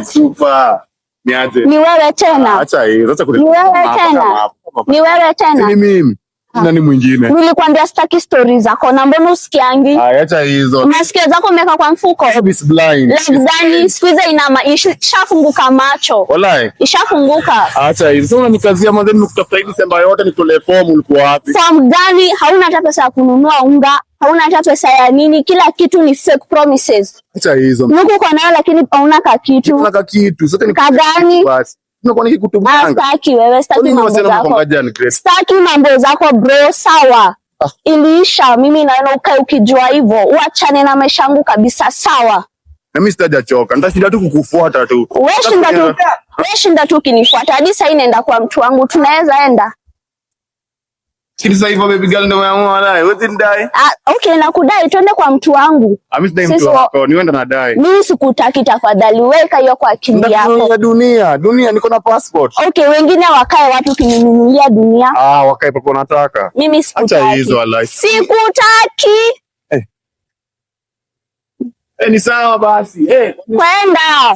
Super. Niaje? Ni wewe tena. Acha hizo. Acha Ni wewe tena. Ni wewe tena. Ni mimi. Nani mwingine? Nilikwambia sitaki story zako na mbona usikiangi? Aya, acha hizo. Masikio zako umeweka kwa mfuko. Love is blind. Love gani? Siku hizi ishafunguka macho. Walai. Ishafunguka. Acha hizo. Sasa unanikazia manze, nimekutafuta hii Desemba yote nikutolee form, ulikuwa wapi? Form gani? Hauna hata pesa ya kununua unga, hauna hata pesa ya nini, kila kitu ni fake promises. Acha hizo. Nuku uko nayo lakini hauna ka kitu. Kuna kitu. Sasa ni Kagani? Basi. Tunakuwa Ah, nikikutumanga. sitaki wewe, sitaki Kwa nini mambo wasichana zako. mnakuangalia ni Grace? Sitaki mambo zako bro, sawa. Ah. Iliisha, mimi naona ukae ukijua hivyo, uachane na maisha yangu kabisa, sawa. Na mimi sitajachoka. Nitashinda tu kukufuata tu. Wewe shinda tu ukinifuata hadi sasa naenda kwa mtu wangu, tunaweza enda. Lakini sasa hivyo baby girl ndio umeamua walai. Wewe ndai. Ah, okay, nakudai twende kwa mtu wangu. Ah, mimi sidai Sisi mtu wako. Ni wewe ndo nadai. Mimi sikutaki, tafadhali weka hiyo kwa akili yako. Nitakununulia dunia. Dunia niko na passport. Okay, wengine wakae wapi ukininunulia dunia? Ah, wakae popo unataka. Mimi Acha sikutaki. hizo walai. Sikutaki. Eh, ni sawa basi. Eh. Kwenda.